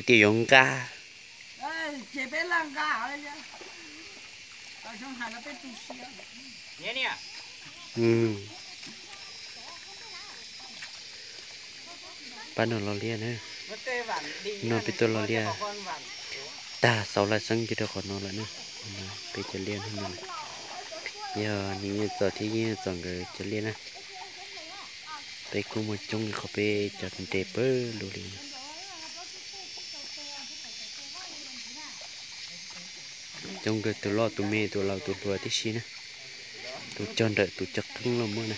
Tias yuav nqa. Pab no los liaj na. No peb tuaj los liaj tag, xauv laj xeeb ces rau qhov no lawm na. Peb cov liaj no, yog niam Yeej Txom thiab Yeej Txom nkawd cov liaj na. Peb kuj muaj coob li qhov peb cov nres pawg lug li. Coob kawg, tus loj tus me, tus laus tus hluas tib si na. Tus cog nrawm tus cog qeeb los muaj na.